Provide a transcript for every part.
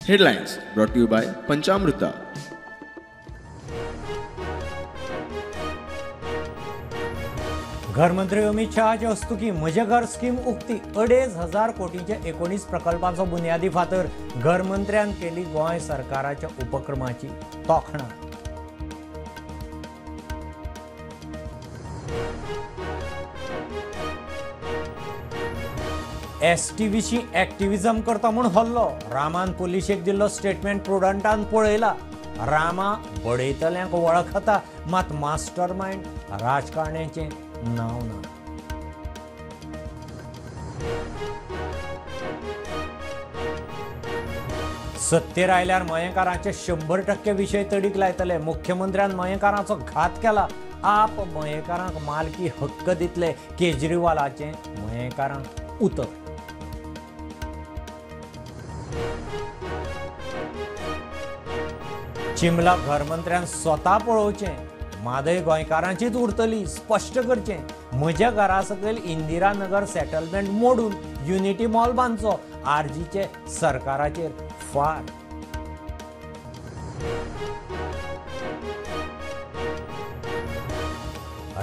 Headlines brought to you by Panchamruta. घरमंत्री Amit शहाचे हस्तुकी म्हजें घर scheme उक्ती. 2,500 कोटींच्या 19 प्रकल्पांचो बुन्यादी फातर. घरमंत्र्यान केली गोंय सरकाराच्या उपक्रमाची तोखणाय. एसटी विशीं एक्टिविजम करता म्हूण हल्लो. रामान पुलिशेक दिल्लो स्टेटमेंट प्रुडंटान पळयला. रामा बडयतल्यांक वळखता, मात मास्टर मायंड राजकारण्याचें नांव ना. सत्तेर आयल्यार मयेकारांचे 100% विशय तडीक लायतले. मुख्यमंत्र्यान मयेकारांचो घात केला. आप मयेकारांक मालकी हक्क दितले. केजरीवालाचें मयेकारांक उतर. चिमला घरमंत्र्यान स्वता पळोवचें. म्हादय गोंयकारांचीच उरतली, स्पश्ट करचें. म्हज्या घरा सकयल इंदिरा नगर सेटलमेंट मोडून युनिटी मॉल बांदचो. आरजीचे सरकाराचेर फार.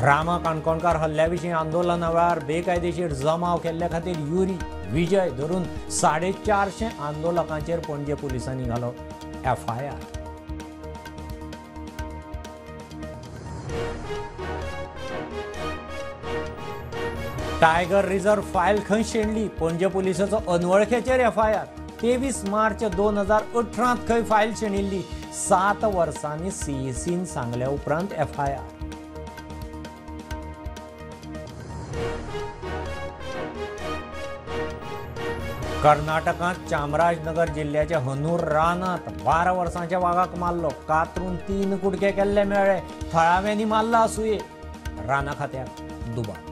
रामा काणकोणकार हल्ल्या विशीं आंदोलना वेळार बेकायदेशीर जमाव केल्ल्या खातीर युरी विजय धरून 450 आंदोलकांचेर पणजे पुलिसांनी घालो FIR. Tiger reserve file खंय शेणली? पणजे पुलिसाचो अनवळख्याचेर FIR. 23 मार्च 2018 खंय फायल शेणिल्ली. 7 वर्सांनी CECन सांगल्या उपरांत FIR. कर्नाटकांत चामराजनगर जिल्ल्याच्या हनूर रानांत 12 वर्सांच्या वागाक मारलो. कातरून 3 कुडके केल्ले मेळ्ळे. थळाव्यांनी मारला आसुये. राना खात्याक दुबाव.